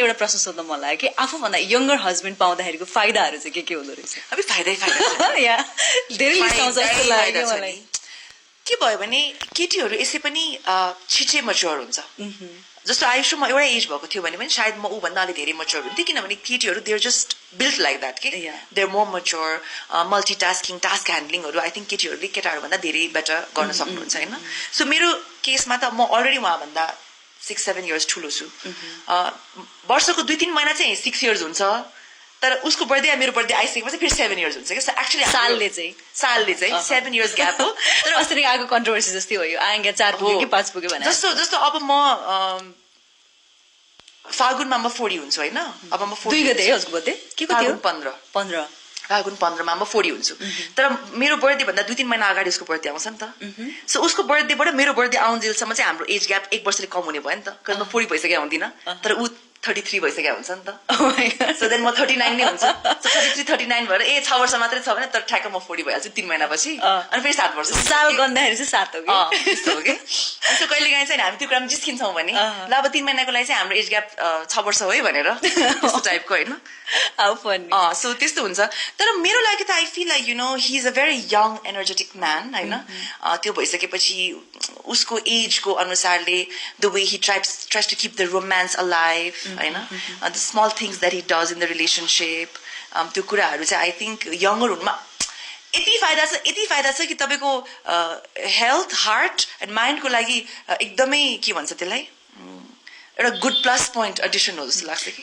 एउटा प्रश्न सोध्न मन लाग्यो कि आफूभन्दा यङ्गर हस्बेन्ड पाउँदाखेरिको फाइदाहरू चाहिँ के हुँदो रहेछ? अब फाइदै फाइदा या धेरै लिसाउँछ जस्तो लाग्यो मलाई। के भयो भने केटीहरू यसै पनि छिटै मच्योर हुन्छ। जस्तो आयुषमा एउटा एज भएको थियो भने पनि सायद म ऊभन्दा अलिक धेरै मच्योर हुन्थेँ, किनभने केटीहरू they're just built like that के they're more mature, multitasking, task ह्यान्डलिङहरू आई थिङ्क केटीहरूले केटाहरूभन्दा धेरै बेटर गर्न सक्नुहुन्छ होइन। सो मेरो केसमा त म अलरेडी उहाँभन्दा 6-7 years ठुलो छु। वर्षको 2-3 महिना चाहिँ 6 years हुन्छ, तर उसको बर्थडे मेरो बर्थडे आइसकेपछि फेरि 7 years हुन्छ क्या। एक्चुअली सालले चाहिँ 7 years ग्याप हो। तर अस्ति आएको कन्ट्रोभर्सी जस्तै हो यो, आएङ्गे 4 पुग्यो कि 5 पुग्यो भने जस्तो अब म फागुनमा म 40 हुन्छु होइन। अब म 2 गते हो उसको बर्थडे के को थियो? 15 फागुन 15मा म 40 हुन्छु। तर मेरो बर्थडे भन्दा 2-3 महिना अगाडि उसको बर्थडे आउँछ नि त। सो उसको बर्थडेबाट मेरो बर्थडे आउन्जेलसम्म चाहिँ हाम्रो एज ग्याप 1 वर्षले कम हुने भयो नि त, बिकज म 40 भइसकेको हुँदिनँ, तर ऊ 33 भइसकेको हुन्छ नि त। सो देन म 39 नै हुन्छ। सो 33-39 भएर 6 वर्ष मात्रै छ भने तर ठ्याक्क म 40 भइहाल्छु 3 महिनापछि, अनि फेरि 7 वर्ष साल गन्दाखेरि चाहिँ 7 हो कि त्यस्तो हो कि। सो कहिलेकाहीँ चाहिँ हामी त्यो कुरामा जिस्किन्छौँ भने ल अब 3 महिनाको लागि चाहिँ हाम्रो एज ग्याप 6 वर्ष हो है भनेर, त्यस्तो टाइपको होइन। सो त्यस्तो हुन्छ। तर मेरो लागि त I feel like you know he is a very young energetic man होइन। त्यो भइसकेपछि उसको एजको अनुसारले the way he tries to keep the romance alive होइन, the small things that he does in the relationship, त्यो कुराहरू चाहिँ आई थिङ्क यङ्गर हुनुमा यति फाइदा छ कि तपाईँको हेल्थ, हार्ट एन्ड माइन्डको लागि एकदमै के भन्छ त्यसलाई एउटा गुड प्लस पोइन्ट एडिसन हो जस्तो लाग्छ कि।